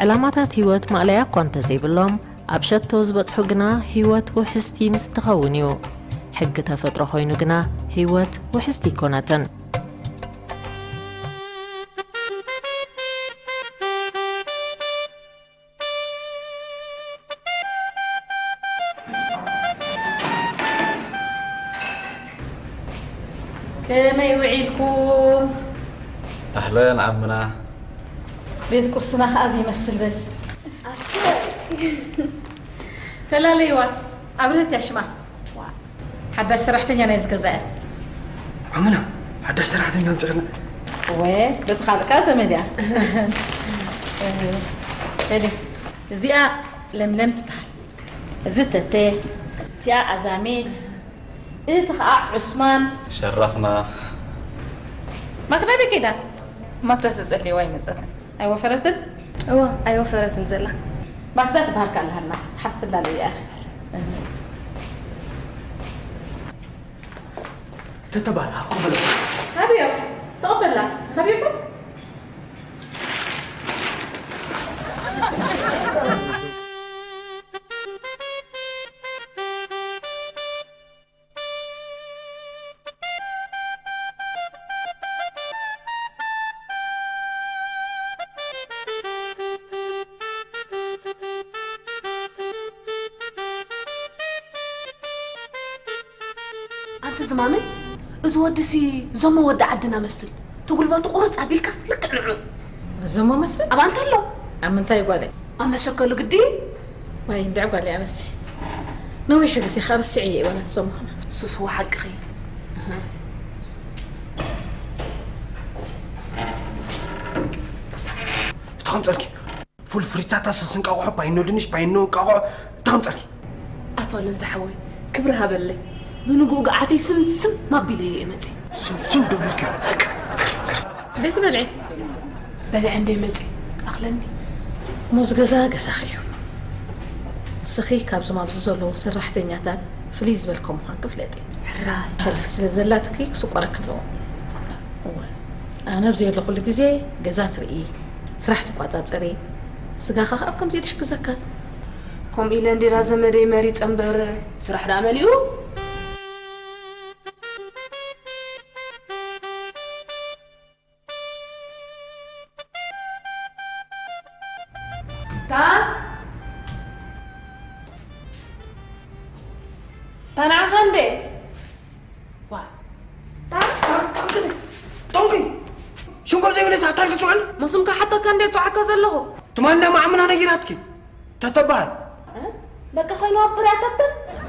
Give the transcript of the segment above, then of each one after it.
ዕላማታት ህይወት ማእለያ እኳ እንተዘይብሎም፣ ኣብ ሸቶ ዝበጽሑ ግና ህይወት ውሕስቲ ምስ ትኸውን እዩ። ሕጊ ተፈጥሮ ኮይኑ ግና ህይወት ውሕስቲ ኣይኮነትን። ከመይ ውዒልኩም? ኣህለን ዓምና። ቤት ቁርስና ከኣ ዘይመስል በል። ኣሰይ። ተላለይዋ፣ ኣብርህት እያ ሽማ። ሓዳሽ ሰራሕተኛ ናይ ዝገዛእ። ዓምና፣ ሓዳሽ ሰራሕተኛ ኣምጺእና። እወ፣ በቲ ካልእ ከኣ ዘመድ እያ። በሊ፣ እዚኣ ለምለም ትበሃል። እዚ ተተ፣ እቲኣ ኣዛሚት፣ እቲ ኸኣ ዑስማን። ሸረፍና። ማክዳ ኣበይ ከይዳ? ማክዳ ተጸልየዋ ኣይመጸትን። ኣይወፈረትን? እወ፣ ኣይወፈረትን ዘላ። ማክዳ ትበሃል ከኣ ኣለሃና፣ ሓፍትና ለያ። ተተባል፣ ሃብኩም በለ። ሃብዮ፣ ተቐበላ። ሃብዮ እኮ። ኣንቲ ዝማመይ፣ እዚ ወድሲ ዞሞ ወዲ ዓድና መስል። እቲ ጉልበቱ ቁርጽ ኣቢልካስ ልክዕ ንዑ። ዞሞ መስል? ኣብ ኣንተ ኣሎ። ኣብ ምንታይ ጓለይ? ኣብ መሸከሉ ግዲ። ዋይ፣ እንድዒ ጓለይ ኣነሲ። ነዊሕ ግዜ ከኣ ረሲዐዮ እየ ዋላ እቲ ዞሞ ኸማን። ሱስዋ ሓቅኺ። እቶም ጸልኪ። ፉል ፍሪታታ፣ ስልሲ እንቃቑሖ፣ ባይኖ ድንሽ፣ ባይኖ እንቃቑሖ፣ እንታይ ከምጸልኪ? ኣፋለን ዝሓወይ፣ ክብሪ ሃበለይ። ብንግኡ ገዓተይ ስም ስም ማቢለይ እየ መጺእ። ስም ስም ዶ ቢልኪ? ቤት በልዒ። በልዐ እንደ መጺእ ኣኽለኒ። ሙዝ ገዛ ገዛኺ እዩ። ንስኺ ካብዞም ኣብዚ ዘለዉ ሰራሕተኛታት ፍልይ ዝበልኪ ምዃንኪ ፍለጢ። ሕራይ። ሕልፊ ስለ ዘላትኪ ክስቆረኪ ኣለዎ። እወ። ኣነ ኣብ ዘየለኹሉ ግዜ ገዛ ትርኢ፣ ስራሕ ትቋጻጸሪ፣ ስጋኻ ከኣ ኣብ ከምዚ ድሕግዘካ። ከምኡ ኢለ እንዲራ ዘመደይ መሪጸ እምበር፣ ስራሕ ደኣ መሊኡ። ታ-፣ ታናዕኻ እንዴ? ዋ። ታ-፣ ታ-፣ ታ-፣ ታ-፣ ቶንኪ! ሽንኮር ዘይብለስ ኣታል ክትውዕል? መስምካ ሓተካ እንዴ ጽዋዕካ ዘለኹ? ትማንዳ ማዕምና ነጊራትኪ። ተተባሃል። እ? በቃ ኮይኑ ኣብ ጥርያ ተተ?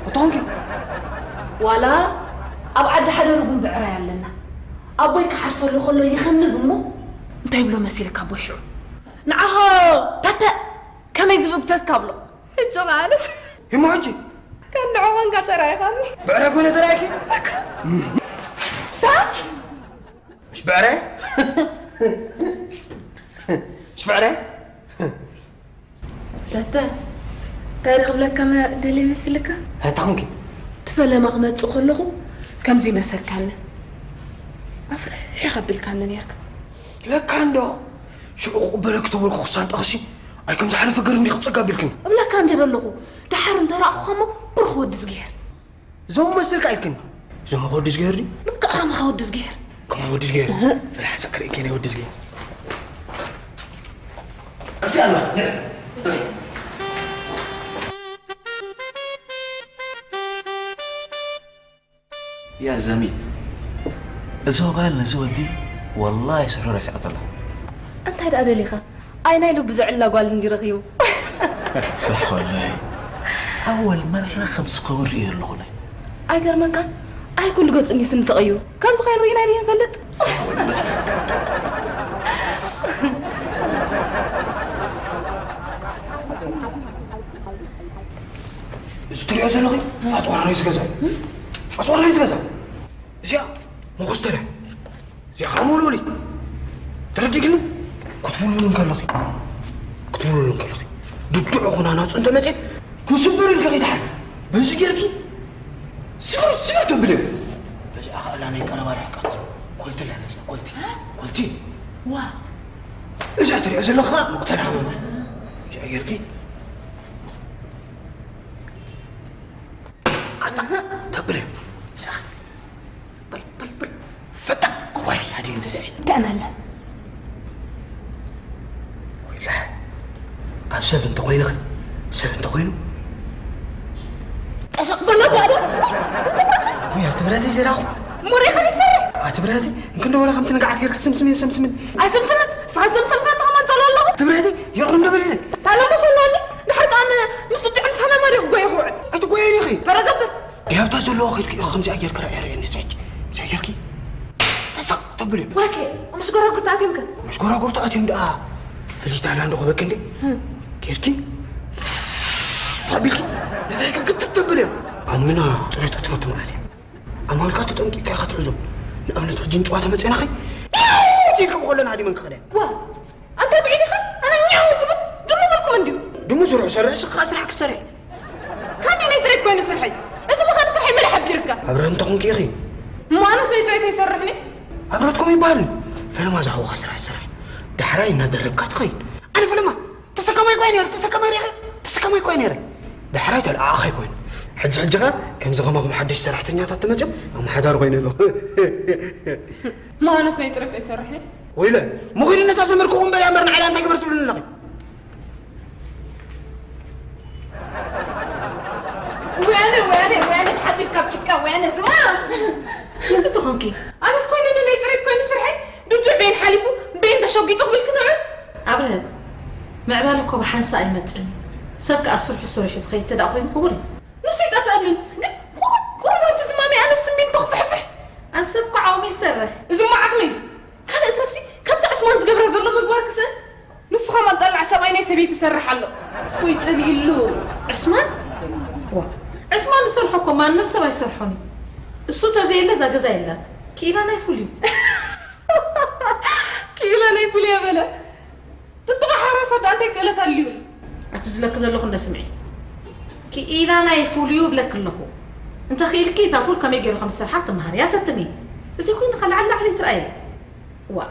ኣቶንኪ። ዋላ ኣብ ዓዲ ሓደ ርጉም ብዕራይ ኣለና። ኣቦይ ክሓርሰሉ ከሎ ይኸንብ እሞ እንታይ ብሎ መሲልካ ኣቦይ ሽዑ? ንዓኾ ተተ! ከመይ ዝብግተት ካብሎ? ሕጂ ኸኣንስ? ሂሞ ሕጂ? ከንድዖ ኸንካ ተራኢኻኒ። ብዕረ ኮነ ተራኢኪ? ሳ? ምሽ ብዕረ? ምሽ ብዕረ? ተተ፣ እንታይ ዶ ክብለካ መ-፣ ደልየ መስልካ? ኣታ ኾንኪ? ትፈለማ ክመጽእ ከለኹ ከምዚ መሰልካኒ። ኣፍርሕ ከቢልካኒ ነርካ። ለካ እንዶ ሽዑ ክቕበለኪ ተበልኩ ክሳን ጠቕሲ፣ ኣይ ከም ዝሓለፈ ገር እንዲ ክጸጋ ቢልክን። እብለካ እንደ ዘለኹ፣ ደሓር እንተ ረኣኹኻ እሞ ብሩኽ ወዲ ዝግሄር። ዞም መስልካ ኣይክን። ዞም ወዲ ዝግሄር ድዩ? ልክዕ ከማኻ ወዲ ዝግሄር። ከማ ወዲ ዝግሄር? እህ። ፍልሓ ሰክር እኬ ናይ ወዲ ዝግሄር። ኣብቲ ኣልዋ፣ ንዕ። ያ ዘሚት፣ እዞ ጓል ነዚ ወዲ ወላሂ ስሕሩ ረሲዓቶ ኣላ። እንታይ ደኣ ደሊኻ? ኣይ ናይ ልቡ ዘዕላ ጓል እንዲ ረኺቡ። ሳሕ ወላሂ። ኣወል መራ ከምዚ ክኸውን ርእየ ኣለኹ ናይ። ኣይገርመካን? ኣይ ኩሉ ገጹ እንዲ ስም ተቐይሩ። ከምዚ ኮይኑ ርኢና ዲና ንፈልጥ? ሳሕ ወላሂ። እዚ ትሪኦ ዘለኺ ኣጽዋር ናይ ዝገዛ እዩ። ኣጽዋር ናይ ዝገዛ። እዚኣ መኾስተርያ። እዚኣ ኻብ መወልወሊ። ተረዲእክኒ? ክትውልውሉ እንከለኺ፣ ክትውልውሉ እንከለኺ፣ ድድዖ ኹና ናጹ እንተመጽእ፣ ክስበር ኢልካ ከይትሓልፊ። በዚ ጌርኪ፣ ስብር፣ ስብር ተብልዮ። በዚኣ ኸኣ ናይ ቀረባ ርሕቀት። ኮልቲ ኣላ፣ ነዛ ኮልቲ። ኮልቲ። ዋ። እዛ ትሪኦ ዘለኻ መቕተል ሃመማ። ጌርኪ ኣታ ተብለ በል በል በል ፈታ ዋይ ሓዲን ስሲ ደዕናለ ወይላ ኣብ ሰብ እንተኾይንኸ ሰብ እንተኾይኑ ቀሰቕ ዘሎ ባዶ እንተመሰ ወይ ኣቲ ብረተይ ዘራኹ ሙሬ ከመይ ይሰርሕ ኣቲ ብረተይ እንክንደወላ ከምቲ ንግዓት ጌርክ ስምስም እየ ሰምስምን ኣይስምስምን ንስኻ ዝሰምሰምካ ኣለኻ መንጸሎ ኣለኹ ትብረተይ የቕርብ እንደበልለ ታሎ መፈላኒ ድሕር ከኣ ምስ ጥዑም ሳና ማሪ ክጎየ ክውዕል ኣይትጎየን ኢኺ ተረጋግጥ ያብታ ዘለዎ ከድኪ ኢኹ ከምዚኣ ጌርክ ርኣያ ርእየኒ ዘሕጂ ከምዚኣ ጌርኪ ተሳቕ ተብል እዩ ወረከ ምስ ጎራጉር ተኣትዮም ከ ምስ ጎራጉር ተኣትዮም ደኣ ፍልይቲ ኣላ እንዶ ክበክ እንዴ ጌርኪ ኣቢልኪ ነታይ ክግትት ተብል እዮም ኣምና ፅሬት ኣትፈቱ ማለት እያ ኣማልካ ተጠንቂካ ኢካ ትሕዞም ንኣብነት ሕጂ ንፅዋ ተመፅናኸ ጅልኩም ከሎና ሃዲመን ክኸደ ዋ ኣንታ ትዒድ ኢኻ ኣነ ኛው ክብል ድሙ በልኩም እንድዩ ድሙ ስርሑ ሰርሕ ስኻ ስራሕ ክሰርሕ ካንዲ ናይ ፅሬት ኮይኑ ስርሐይ እዚ ምዃኑ ስርሐይ መለ ሓቢርካ ኣብረ እንተኹንኪ ኢኺ እሞ ኣነስ ናይ ፅሬት ኣይሰርሕኒ ኣብረትኩም ይበሃል ፈለማ ዝሃውኻ ስራሕ ስራሕ ዳሕራይ እናደረብካ ትኸይድ ኣነ ፈለማ ተሰከማይ ኳይ ነረ ተሰከማይ ሪኻ ተሰከማይ ኳይ ነረ ዳሕራይ ተለኣኣኸይ ኮይኑ ሕጂ ሕጂ ኸ ከምዚ ከማኹም ሓደሽ ሰራሕተኛታት ተመፅኦም ኣመሓዳሪ ኮይነ ኣለኹ እሞ ኣነስ ናይ ፅሬት ኣይሰርሕን ወይለ ምኺዱ ነታ ዘመድኩኹም በልያ እምበር ንዓላ እንታይ ግበር ትብሉኒ ኣለኺ ወያነ ወያነ ወያነ ተሓፂብካ ጭቃ ወያነ ዝማ ሽንቲ ትኾንኪ ኣነስ ኮይኑኒ ናይ ፅሬት ኮይኑ ስርሐይ ድብድብ ቤን ሓሊፉ ቤን ተሸጒጡ ክብል ክንዕል ኣብርሀት ምዕባለ እኮ ብሓንሳ ኣይመፅን እዩ ሰብ ከዓ ስርሑ ስርሑ ዝኸይድ ተዳ ኮይኑ ክቡር እዩ ንሱ ይጠፍአልን ግን ቁሩብ ቁሩብ ኣንቲ ዝማሚ ኣነስ ስሚንቶ ክፍሕፍሕ ኣንቲ ሰብ እኮ ዓውሚ ይሰርሕ እዚ እሞ ዓቕመይ እዩ ካልእ ትረፍሲ ከምዚ ዕስማን ዝገብረ ዘሎ ምግባር ክስእን ንሱ ኸማን ጠላዕ ሰብኣይ ናይ ሰበይቲ ይሰርሕ ኣሎ ወይ ፅልኢሉ ዕስማን ዋ ዕስማን ዝሰርሖ እኮ ማንም ሰብ ኣይሰርሖን እዩ እሱ ተዘየለ እዛ ገዛ የላን ክኢላ ናይ ፉል እዩ ክኢላ ናይ ፉል እያ በለ ጥጥቆ ሓራስ ኣዳ እንታይ ክእለት ኣልዩ ኣቲ ዝለኪ ዘለኹ እንደ ስምዒ ክኢላ ናይ ፉል እዩ ብለኪ ኣለኹ እንተ ክኢልኪ እታ ፉል ከመይ ገይሩ ከም ዝሰርሓ ክትመሃርያ ፈትኒ እዚ ኮይኑ ከ ላዕሊ ላዕሊ ትረኣየ ዋ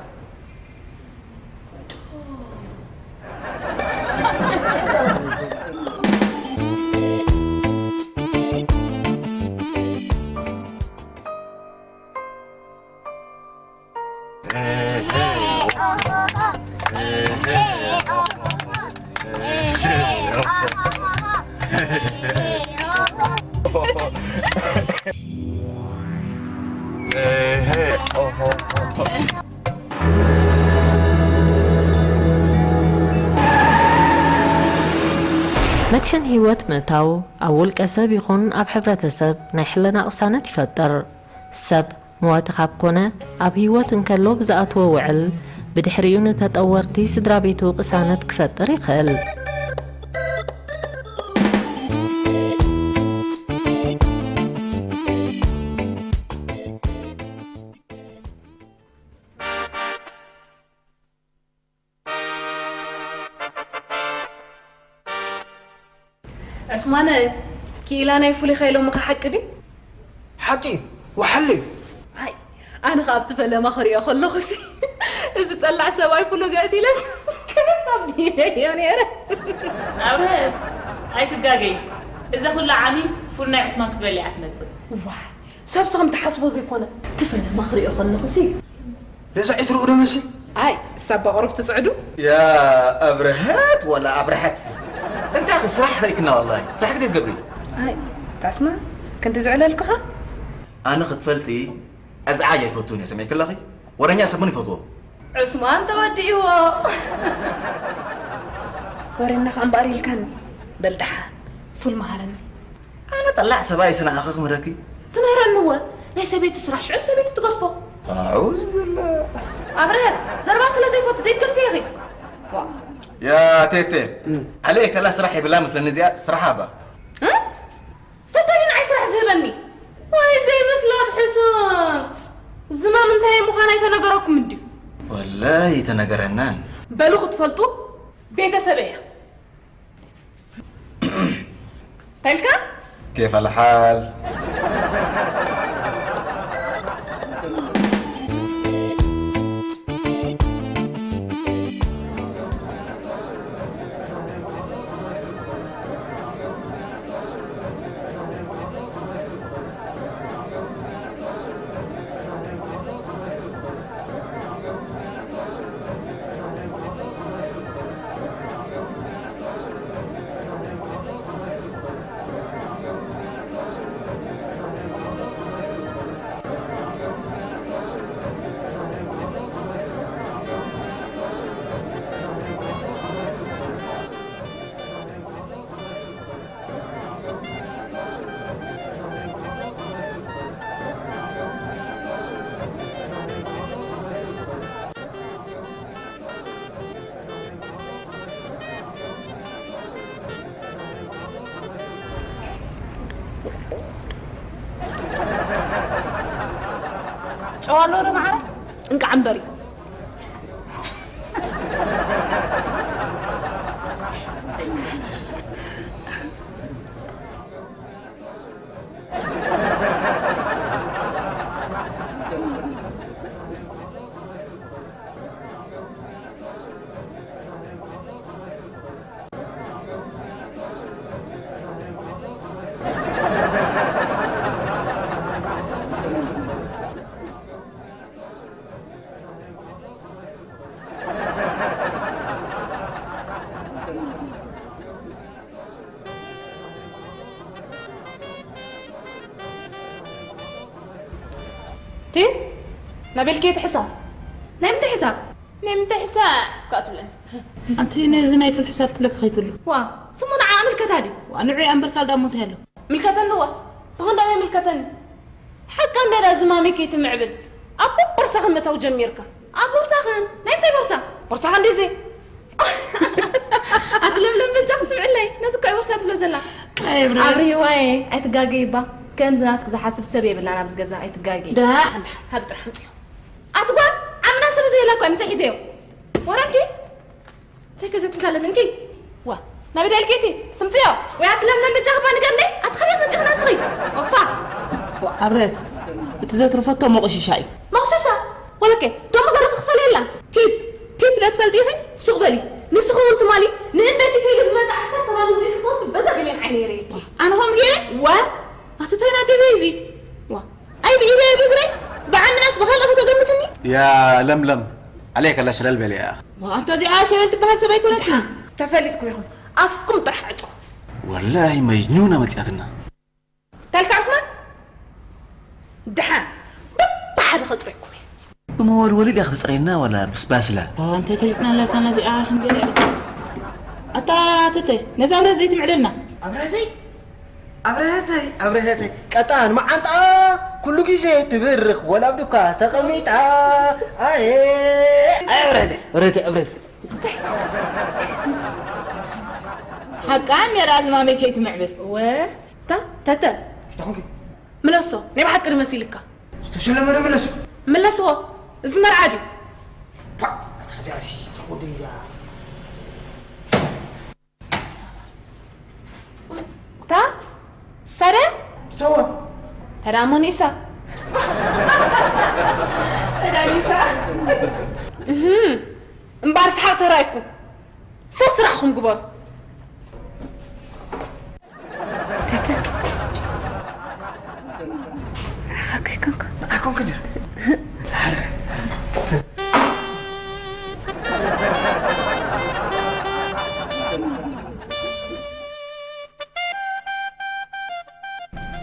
መድሕን ህይወት ምእታው ኣብ ውልቀ ሰብ ይኹን ኣብ ሕብረተሰብ ናይ ሕልና ቅሳነት ይፈጥር። ሰብ መዋቲ ካብ ኮነ፣ ኣብ ህይወት እንከሎ ብዝኣትዎ ውዕል፣ ብድሕሪኡ ንተጠወርቲ ስድራ ቤቱ ቅሳነት ክፈጥር ይኽእል። ዕስማነ፣ ክኢላ ናይ ፍሉይ ከይሎምኻ ሓቂ ድዩ? ሓቂ ወሓለዩ ኣይ ኣነ ከ ኣብቲ ፈለማ ክሪኦ ከለኹሲ እዚ ጠላዕ ሰብኣይ ፍሉ ግዕት ኢለስ ክልም ኣቢለዮ ነይረ ኣብርሀት ኣይትጋገይ እዛ ኩላ ዓሚ ፉል ናይ ዕስማን ክትበሊ እያ ትመፅእ ዋይ ሰብ ስኸም ትሓስቦ ዘይኮነ እቲ ፈለማ ክሪኦ ከለኹሲ ነዛ ዒትርኡ ዶ መስል ኣይ ሳባ ቁሩብ ትፅዕዱ ያ ኣብርሀት ወላ ኣብርሐት እንታይ ኸ ስራሕ ኸሪክና ወላሂ ስራሕ ግዜ ትገብሪ ኣይ ታስማ ክንዲ ዝዕለልኩኻ ኣነ ክትፈልጢ ኣዝዓጅ ኣይፈቱን እየ ሰሚዕኪ ኣለኺ ወረኛ ሰብ እውን ይፈትዎ ዑስማን ተወዲእዎ ወሬና ከኣ እምበኣር ኢልካኒ በልድሓ ፉል መሃረኒ ኣነ ጠላዕ ሰብኣይ ስንዓኸ ክምህረኪ ትምህረኒ እወ ናይ ሰበይቲ ስራሕ ሽዑ ሰበይቲ ትገድፎ ኣዑዝ ብላ ኣብርሀት ዘረባ ስለ ዘይፈቱ ዘይትገድፍዮ ኢኺ ያ ቴቴ ዓለየ ከላ ስራሕ የብላ መስለኒ እዚኣ ስራሕ ኣባ ተተሊ ንዓይ ስራሕ ዝህበኒ ወይ ዘይምፍላጥ ሕሱም ዝማም እንታይ ምዃን ኣይተነገረኩም እንድዩ ወላይ ተነገረናን በሉ ክትፈልጡ ቤተሰብ እያ እንታይ ኢልካ كيف الحال؟ ጨዋ ኣሎ ዶ መዓረ? እንቃዕ እምበሪ። ቲ ናበልኪ እቲ ሕሳብ ናይ ምንታይ ሕሳብ ናይ ምንታይ ሕሳብ እኳ ትብለኒ። ኣንቲ ነዚ ናይ ፍል ሕሳብ ትብለኪ ከይትሉ። ዋ ስሙ ንዓ ምልከታ ድዩ? ዋ ንዑ ኣንበርካል ዳሞ እንታይ ኣሎ? ምልከተኒ ዋ ተኾን ዳበይ ምልከተኒ። ሓቃ እንድያ ዝማመይ ከይትምዕብል ኣብ ቦርሳኽን ምእታው ጀሚርካ። ኣብ ቦርሳኽን ናይ ምንታይ ቦርሳ? ቦርሳኽን ድዚ ኣቲ ለምለም በጃ ክስምዕለይ ነዚ እኮ ቦርሳ ትብሎ ዘላ። ኣብርሂዋየ ኣይትጋገይ እባ። ከምዚ ናትክ ዝሓስብ ሰብ የብልናን ኣብዚ ገዛ ኣይትጋገይ። ደሓን ደሓን ሃቢ ጥራሕ ኣምፅዮ። ኣቲ ጓል ዓምና ስለ ዘየላ እኮ ምሳይ ሒዘዮ። ወረንቲ እንታይ ከዘትንካለን እንኪ። ዋ ናበይ ደልኪ እቲ ትምፅዮ? ወይ ኣቲ ለምለም በጃ ክባ ንገርኒ። ኣቲ ከመይ መፂኽና ስኺ? ኦፋ ኣብረት እቲ ዘትርፈቶ መቆሽሻ እዩ። መቑሸሻ ወለከ ደሞ ዘረ ትኽፈል የላ። ቲፕ ቲፕ ለትፈልጥ ኢኺ? ሱቕ በሊ። ንስኺ እውን ትማሊ ንእንደ ቲፊ ኢሉ ዝመጣ ዓሰርተ ባሉ ንኢኺ ትወስድ በዛ ገሊአን ዓይነ ይረየኪ። ኣነ ከምኡ ገይረ? ወ ኣቲ እንታይ ናተይ በይ እዚ? ዋ ኣይ ብኢደይ ብእግረይ ብዓምናስ ብኻልእ ከተገምትኒ? ያ ለምለም ዓለይ ከላ ሸለል በሊ እያ። ዋ ኣንታ እዚኣ ሸለል ትበሃል ሰብ ኣይኮነትን። ተፈሊጥኩም ኢኹም ኣፍኩም ጥራሕ ዕጹ። ወላሂ መጅኑና መጽያትና። ታልካ ዑስማን ደሓን በብሓደ ከጽረይኩም እየ። ብመወልወሊ ድያ ክትጽረየና ዋላ ብስባስላ? ኣንተ ፈሊጥና ኣለካ ነዚኣ ክንገለ። ኣታ ተተ ነዛ ብረት ዘይትምዕደልና። ኣብረተይ ኣብረተይ ኣብረተይ ቀጣን መዓንጣ ኩሉ ግዜ ትብርኽ ወላ ኣብ ዱካ ተቐሚጣ። ኣየ ኣይ ኣብረተይ ኣብረተይ ኣብረተይ ሓቃን ነራ ዝማመይ ከይትምዕብል። ወ ታ ተተ ሽታኹንኪ ምለሶ ናይ ብሓቂ ዶ መሲልካ? ዝተሸለመ ዶ ምለሱ? ምለስዎ። እዚ መርዓ ድዩ? ፓ፣ ኣታ እዚኣ ሲ ተቆደ እያ። እታ ሳደ? ሰዋ። ተዳሞ ንሳ። ተዳኒሳ። እህ፣ እምባር ሰሓቕ ተራይኩም። ሰስራሕኹም ግበሩ። ተተ ንዓኻ ከይኮንኩ ንዓኹም ክደ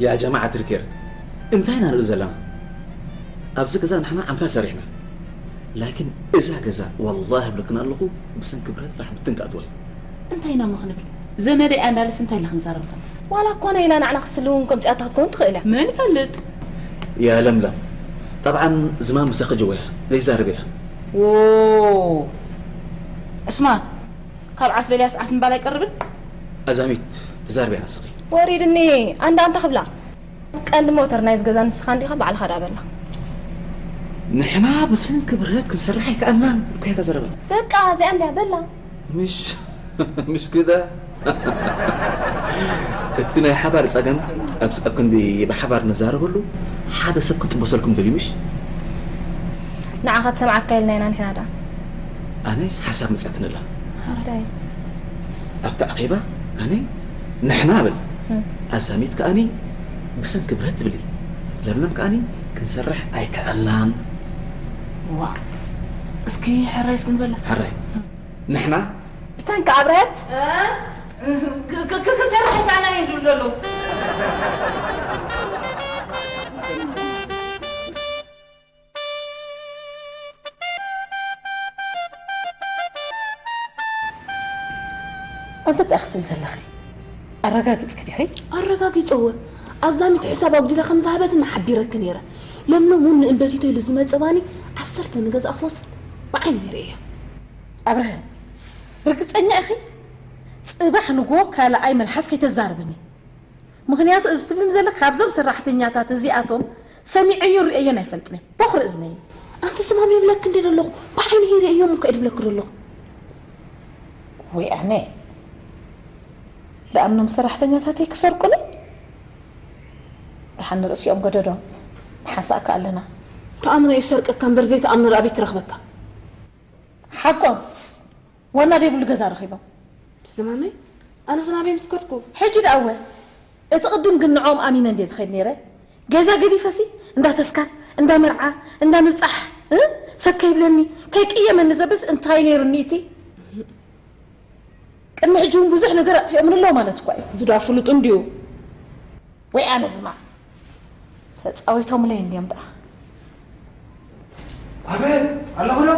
ያ ጀማዓት ርኬር እንታይ ኢና ንርኢ ዘለና? ኣብዚ ገዛ ንሕና ዓምታ ሰሪሕና። ላኪን እዛ ገዛ ወላሂ እብለክን ኣለኹ ብሰንኪ ብረት ፋሕ ብትን ክኣትዋ እዩ። እንታይ ኢና እሞ ክንብል? ዘመደይ ኣንዳልስ እንታይ ኢላ ክንዛረብ እንተና? ዋላ እኳ ናይ ኢላ ንዓና ክስልውን ከምፂኣታ ክትከውን ትኽእል እያ። መን ይፈልጥ? ያ ለምለም ጠብዓን ዝማም ምሳኺ ጀወያ ዘይዛረብ እያ። ዎ ዑስማን ካብ ዓስ በልያስ ዓስ ምባል ኣይቀርብን። ኣዛሚት ተዛርብያ ንስኺ። ወሪድኒ ኣንዳ ኣንታ ክብላ ቀንዲ ሞተር ናይዚ ገዛ ንስኻ እንዲኻ ባዕልኻ ደኣ በላ። ንሕና ብሰንኪ ብረት ክንሰርሕ ኣይከኣልናን እኮ እያ እታ ዘረባ። በቃ እዚኣ እንድያ በላ። ምሽ ምሽ ግዳ እቲ ናይ ሓባር ጸገም ኣብ ኣብ ክንዲ ብሓባር ንዛረበሉ ሓደ ሰብ ክጥበሰልኩም ደልዩ ምሽ? ንዓኻ ትሰምዓካ ኢልና ኢና ንሕና ደኣ። ኣነ ሓሳብ መጽኣትኒ ኣላ። እንታይ? ኣብቲ ኣኼባ ኣነ ንሕና እብል። እም። ኣዛሚት ከኣኒ ብሰንኪ ብረት ትብል። ለምለም ከኣኒ ክንሰርሕ ኣይከኣልናን። ዋ እስኪ ሕራይ እስኪ ንበላ። ሕራይ። እም። ንሕና ብሰንኪ ኣብረት? እ? ክ- ክ- ክ- ክንሰርሕ ኣይከኣልናን እዮም ዝብሉ ዘለዉ። ኣንተ እንታይ ክትብሊ ዘለኺ? ኣረጋጊጽኪ ዲኺ? ኣረጋጊጸ እወ። ኣዛሚት ሕሳብ ኣጉዲላ ከም ዝሃበትና ሓቢረኪ ነይረ። ለምለም እውን ንእንበቲቶ ኢሉ ዝመጸ ባኒ ዓሰርተ ንገዛእ ክትወስድ ብዓይነይ ርእየ። ኣብርሀ፣ ርግጸኛ ኢኺ? ጽባሕ ንግሆ ካልኣይ መልሓስ ከይተዛርብኒ። ምኽንያቱ እዚ ትብልኒ ዘለኺ ካብዞም ሰራሕተኛታት እዚኣቶም ሰሚዐዮ ርእየዮን ኣይፈልጥን እየ። ቦኽሪ እዝነይ። ኣንቲ ዝማም የብለክ እንዴ ዘለኹ፣ ብዓይኒ ርእየዮም እኮ እየ ዝብለክ ዘለኹ። ወይ ኣነ። ደኣምኖም ሰራሕተኛታተይ ክሰርቁኒ? ደሓን ንርእሲኦም ገደዶም። ንሓንሳእ ከኣ ኣለና። ተኣምኖ ይሰርቀካ እምበር ዘይተኣምኖ ደኣ ኣበይ ክረኽበካ? ሓቆም። ዋና ዘይብሉ ገዛ ረኺቦም። ዝማመይ፣ ኣነ ኸ ናበይ ምስ ከድኩ? ሕጂ ደኣ እወ። እቲ ቅድም ግን ንዕኦም ኣሚነ እንድየ ዝኸይድ ነይረ። ገዛ ገዲፈሲ፣ እንዳ ተስካር፣ እንዳ መርዓ፣ እንዳ ምብጻሕ፣ እ? ሰብ ከይብለኒ፣ ከይቅየመኒ ዘብልስ እንታይ ነይሩኒ እቲ? ቅድሚ ሕጂ እውን ብዙሕ ነገር ኣጥፊኦምኒ ኣለዉ ማለት እኳ እዩ። እዚ ደኣ ፍሉጥ እንድዩ። ወይ ኣነ ዝማ ተጻዊቶምለይ እንድዮም ደኣ። ኣብረ ኣለኹ ዶ?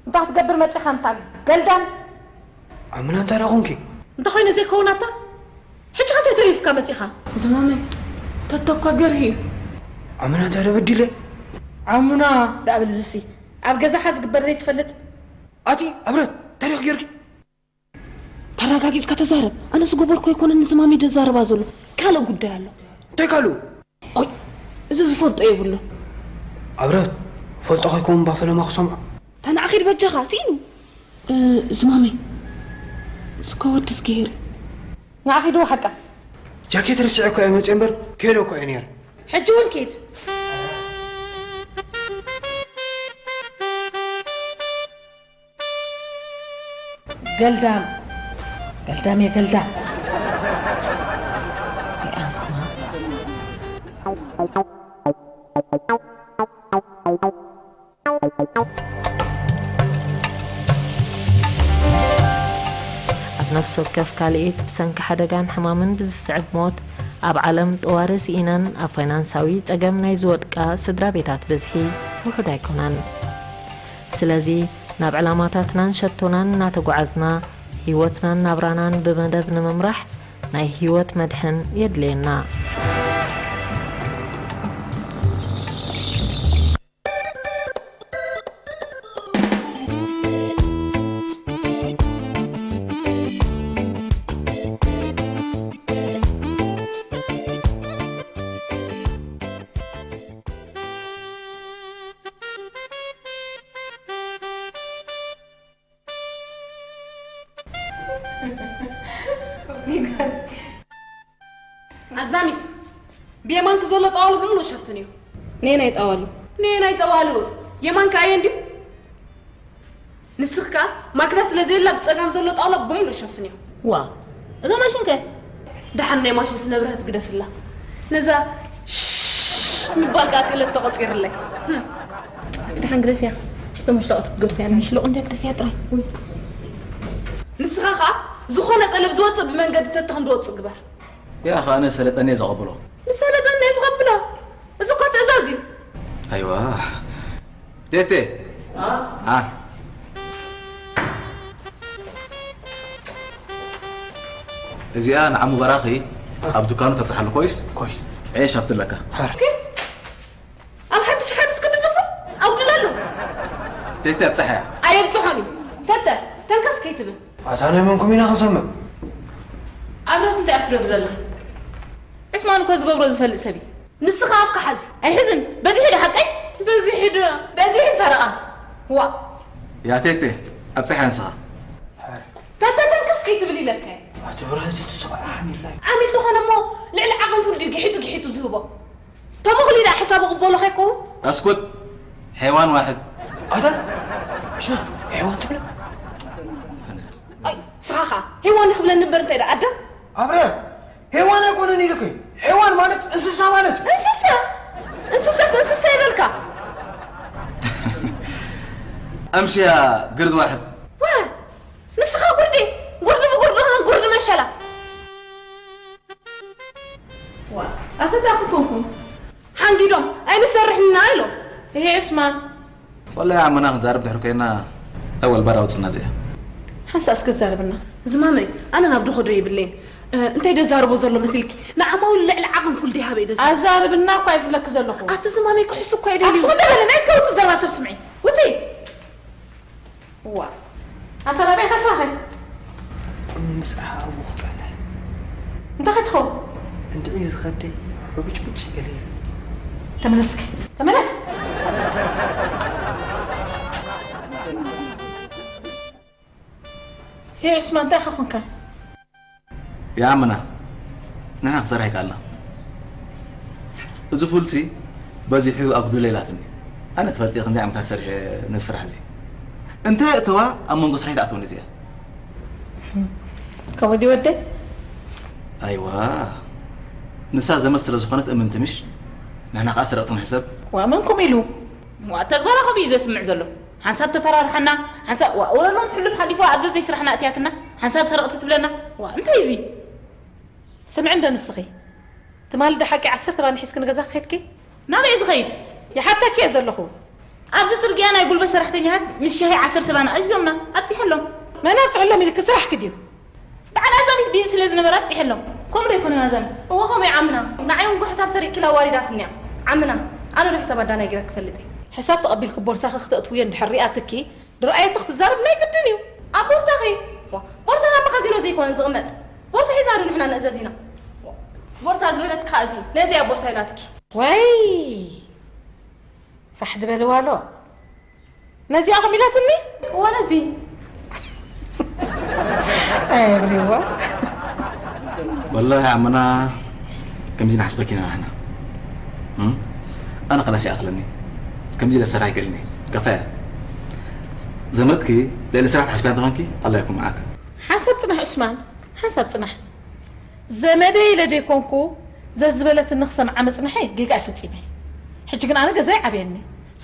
እንታይ ክትገብር መጺኻ እንታ ገልዳም? ኣምና እንታይ ደኣ ኾንኪ? እንተ ኾይነ ዘይከውን ኣታ? ሕጂ ኸ እንታይ ተሪፍካ መጺኻ? ዝማመይ፣ ተተኳ ገርሂ እዩ። ኣምና እንታይ ደኣ በዲለ? ኣምና ደኣ ብል ዝሲ፣ ኣብ ገዛኻ ዝግበር ዘይትፈልጥ? ኣቲ ኣብረት፣ እንታይ ደኣ ጌርኪ? ተረጋጊጽካ ተዛረብ። ኣነ ዝገበርኩ ኣይኮነን ንዝማመይ ደዛርባ ዘሎ። ካልእ ጉዳይ ኣሎ። እንታይ ካልኡ? ኦይ፣ እዚ ዝፈልጦ የብሉን። ኣብረት፣ ፈልጦ ከይከውን እባ ፈለማ ክሰምዖ። ተናዓ ኺድ በጃኻ፣ ስኢኑ። እ፣ ዝማመይ፣ እስከ ወዲ እስኪ ሄሪ። ንዓ ኺድ ሓቃ። ጃኬት ርሲዐ እኮ እየ መፅየ እምበር፣ ከይደ እኮ እየ ነይረ። ሕጂ እውን ኪድ። ገልዳም፣ ገልዳም እየ፣ ገልዳም። ኣይ፣ ኣነስማ። ኣብ ነፍሲ ወከፍ ካልኢት ብሰንኪ ሓደጋን ሕማምን ብዝስዕብ ሞት፣ ኣብ ዓለም ጥዋሪ ስኢነን ኣብ ፋይናንሳዊ ጸገም ናይ ዝወድቃ ስድራ ቤታት ብዝሒ ውሑድ ኣይኮነን። ስለዚ፣ ናብ ዕላማታትናን ሸቶናን እናተጓዓዝና፣ ህይወትናን ናብራናን ብመደብ ንምምራሕ፣ ናይ ህይወት መድሕን የድልየና። ኣዛሚት፣ ብየማንኪ ዘሎ ጠዋሉ ብምሉእ ሸፍንዮ። ነየናይ ጠዋሉ? ነየናይ ጠዋሉ? የማንኪ ኣየን ድዩ? ንስኺ ከኣ ማኪና ስለ ዘየላ ብጸጋም ዘሎ ጣውላ ብምሉእ ሸፍንዮ። ዋ፣ እዛ ማሽን ከ? ደሓን ናይ ማሽን ስነ ብርሃት ግደፍላ። ነዛ ሽሽ ምባል ከኣ ክእለት ተቖጺርለይ። ኣቲ ደሓን ግደፍያ። ሽቶ መሽለቕ ትግደፍያ፣ ንምሽለቕ እንድያ ግደፍያ ጥራይ። ውይ። ንስኻ ከኣ ዝኾነ ጠለብ ዝወጽእ ብመንገዲ ተተኽም ዝወጽእ ግበር። ያ፣ ከኣ ንሰለጠን እየ ዘቐብሎ። ንሰለጠን እየ ዝቐብሎ። እዚ እኮ ትእዛዝ እዩ። ኣይዋ። ቴቴ። አ? አ። እዚኣ ንዓሙ በራኺ ኣብ ዱካኑ ተብጽሓሉ ኮይስ? ኮይስ። ዒሽ ኣብትለካ። ሓር። ግን ኣብ ሓድሽ ሓድሽ ክንዲ ዝፉ ኣውድለሉ። ቴቴ ኣብጽሓያ። ኣየብጽሖን እዩ። ተተ፣ ተንከስ ከይትብል። ኣታ ናይ መንኩም ኢና ክንሰምዕ? ኣብረት እንታይ ኣፍገብ ዘለኺ? ዕስማን እኮ ዝገብሮ ዝፈልጥ ሰብ እዩ። ንስኻ ኣፍካ ሓዚ። ኣይሕዝን። በዚሑ ዶ ሓቀይ? በዚሑ ዶ? በዚሑ ፈረቓ። ዋ። ያ ቴቴ፣ ኣብጽሓ ንስኻ። ተተ ተንከስ ከይትብል ኢለካ እየ። ኣቲ ብርሃት እቲ ሰብኣይ ዓሚል ናይ ዓሚል ተኾነ እሞ ልዕሊ ዓቕን ፍርዲ ግሒጡ ግሒጡ ዝህቦ። ተመኽሊ ደኣ ሕሳቡ ቅበሎ ከይከውን? ኣስኩት። ሔዋን ዋሕድ። ኣታ? ዕስማን፣ ሔዋን ትብለ? ኣይ፣ ስኻ ኸኣ ሔዋን ክብለኒ እምበር እንታይ ደኣ ኣዳም? ኣብረ፣ ሔዋን ኣይኮነን ኢልኪ። ሔዋን ማለት እንስሳ ማለት። እንስሳ? እንስሳስ እንስሳ ይበልካ? ኣምሽያ ግርድ ዋሕድ። ዋ፣ ንስኻ ጉርዲ፣ ጉርዲ ብጉርዲ ኸም ጉርዲ መሸላ። ዋ፣ ኣፈታኹ ኮንኩም። ሓንጊዶም፣ ኣይንሰርሕን ኢና ኢሎም። እሄ ዕስማን። ወላሂ ዓመና ክንዛረብ ድሕሪ ኮይና፣ ኣወል ባር ኣውጽና እዚኣ። ሓንሳእ እስከ ዛረብና። ዝማመይ፣ ኣነ ናብ ድኸዶ የብለይን። እ፣ እንታይ ደዛርቦ ዘሎ መሲልኪ? ንዓማዊል ልዕሊ ዓቕን ፉል ዲሃበ እዩ ደዛርብ። ኣዛርብና እኳ እየ ዝብለኪ ዘለኹ። ኣቲ ዝማመይ ክሕሱ እኳ እየ ደልዩ። ኣቲ ስኹም ደበለ፣ ናይ እስከ ውጽእ ዘረባ ሰብ ስምዒ። ውጽኢ። እዋ። ኣንታ ናበይ ኸሳኸ? ምስኣ ኣብኡ ክጸንሕ። እንታይ ከትኾ? እንድዒ ዝኸደይ ሕቡጭቡጭ ገለ ኢሉ። ተመለስክ፣ ተመለስ። ሄ ዑስማን፣ እንታይ ኢኻ ኾንካ? ይኣምና ንሕና ክሰርሕ ይከኣልና። እዚ ፉልሲ በዚሑ ኣጉድሎ ኢላትኒ። ኣነ ትፈልጢ ክንደይ ዓመታት ሰሪሐ ነዚ ስራሕ እዚ። እንተ እተዋ ኣብ መንጎ ስራሕ ትኣትወኒ እዚኣ። ከምኡ ድዩ ወደይ? ኣይዋ ንሳ ዘመድ ስለ ዝኾነት እምንቲ ምሽ? ንሕና ከዓ ሰረቕቲ ንሕሰብ። ዋ መን ከምኡ ኢሉ? ዋ ተግባራ ከምኡ እዩ ዘስምዕ ዘሎ። ሓንሳብ ተፈራርሓና፣ ሓንሳብ ዋ ወለሎ ምስ ሕሉፍ ሓሊፉ ኣብ ዘዘይ ስራሕና እትያትና፣ ሓንሳብ ሰረቕቲ ትብለና። ዋ እንታይ እዚ? ስምዒ እንዶ ንስኺ ትማሊ ዶ ሓቂ ዓሰርተ ባኒ ሒዝኪ ንገዛ ክኸድኪ? ናበይ ዝኸይድ? ይሓተኪ እየ ዘለኹ። ኣብዚ ጽርግያ ናይ ጉልበት ሰራሕተኛታት ምስ ሻሂ ዓሰርተ ባኒ ኣዚዞምና ኣብጺሐሎም። መን ኣብጽሐሎም ኢልኪ? ስራሕኪ ድዩ? በዓል ኣዛሚት ቢዚ ስለ ዝነበረ ኣብጺሐሎም። ከምኡ ዶ ኣይኮነን ኣዛሚት? እወ ከምኡ እዩ ዓምና። ንዓይ እውን እኮ ሕሳብ ሰሪቕኪላ ዋሪዳትኒ እያ ዓምና። ኣነ ዶ ሕሳብ ኣዳናጊረ ክፈልጥ እየ? ሕሳብ ተቐቢልኪ ቦርሳኺ ክተእትውዮ እንድሕር ሪኣትኪ ድረኣየቶ ክትዛረብ ናይ ግድን እዩ። ኣብ ቦርሳኺ? ዋ፣ ቦርሳና ኣብ መኻዚኖ ዘይኮነን ዝቕመጥ። ቦርሳ ሒዛ ዶ ንሕና ንእዘዝ ኢና? ቦርሳ ዝበለትካ እዚ ነዚኣ ቦርሳ ኢላትኪ። ወይ ፋሕ ድበልዋ ኣሎ። ነዚኣ ኸም ኢላትኒ? እዋ ነዚ። ኣየብሪዋ። ወላሂ ዓምና ከምዚ ንሓስበኪ ኢና ንሕና። እም? ኣነ ኸላስ ይኣኽለኒ። ከምዚ ኢለ ሰራሕ ኣይክእልን እየ። ከፋያ። ዘመድኪ ልዕሊ ስራሕ ትሓስብያ እንተኾንኪ ኣላ ይኩን መዓክ። ሓንሳብ ጽናሕ ዑስማን፣ ሓንሳብ ጽናሕ። ዘመደይ ኢለ ደይኮንኩ ዘዝበለትኒ ክሰምዓ ምጽንሐይ ጌጋ እዩ ፈጺመ። ሕጂ ግን ኣነ ገዛይ ዓብየኒ፣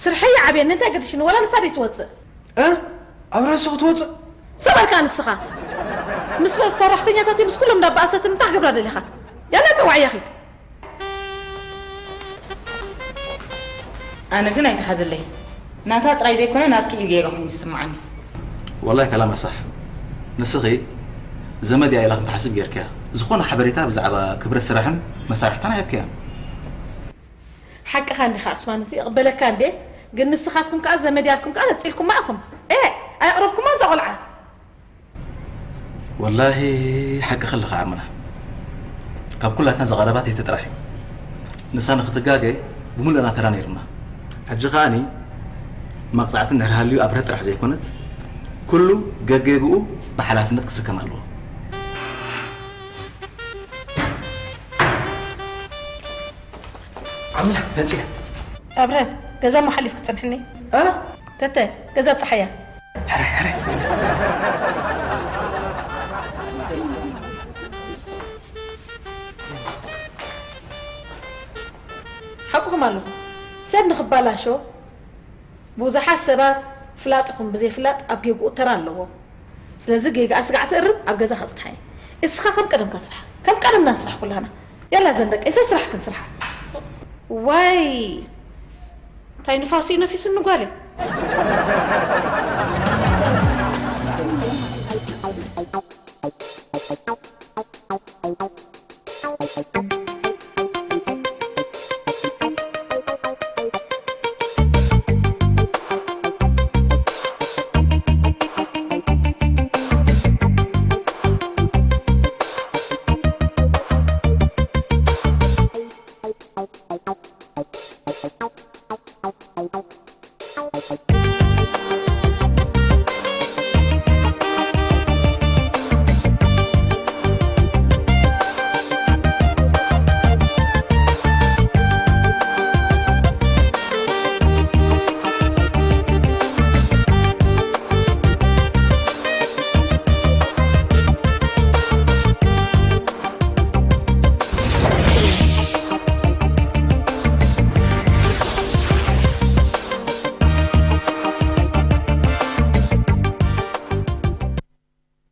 ስርሐይ ይዓብየኒ፣ እንታይ ገድሽኒ ዋላ ንሳ ደይትወጽእ። እ? ኣብ ርእሲ ክትወጽእ? ሰበልካ ንስኻ። ምስ ሰራሕተኛታት ምስ ኩሎም እንዳበኣሰትን እንታይ ክገብራ ደሊኻ? ያላ ጠዋዕያ ኺድ። ኣነ ግን ኣይትሓዝለይ። ናታ ጥራይ ዘይኮነ ናትኪ እዩ ጌጋ ኮይኑ ዝስምዓኒ። ወላሂ ከላማ ሳሕ። ንስኺ ዘመድ እያ ኢላ ከም ትሓስብ ጌርክያ። ዝኾነ ሓበሬታ ብዛዕባ ክብረት ስራሕን መሳርሕታን ኣይሃብክያን። ሓቅኻ እንዲኻ ዑስማን፣ እዚ ይቕበለካ እንዴ? ግን ንስኻትኩም ከኣ ዘመድ ያልኩም ከኣ ነጺልኩማ ኢኹም። ኤ ኣየቕረብኩማን እዛ ቆልዓ። ወላሂ ሓቂ ከለኻ ዓምና ካብ ኩላትና ዝቐረባት የተ ጥራሕ እዩ። ንሳ ንክትጋገ ብምሉእና ተራ ነይሩና። ሕጂ ከኣኒ መቕጻዕቲ እንድሕር ሃልዩ ኣብረት ጥራሕ ዘይኮነት ኩሉ ገጌግኡ ብሓላፍነት ክስከም ኣለዎ። ዓምና መጺኣ ኣብረት ገዛ እሞ ሓሊፍ ክጸንሕኒ እ ተተ ገዛ ብጽሓያ ሕረ ሕረ ሓቁኹም ኣለኹ ሰብ ንኽባላሾ ብዙሓት ሰባት ፍላጥ ይኹን ብዘይፍላጥ ኣብ ጌግኡ ተራ ኣለዎ። ስለዚ ጌጋ ስጋዕ ትእርም ኣብ ገዛ ከጽንሓ እየ። እስኻ ከም ቀደምካ ስራሕ ከም ቀደምና ንስራሕ ኩላና። ያላ ዘን ደቀይ ሰስራሕ ክንስርሓ። ዋይ እንታይ ንፋስ እዩ ነፊስኒ ጓለይ።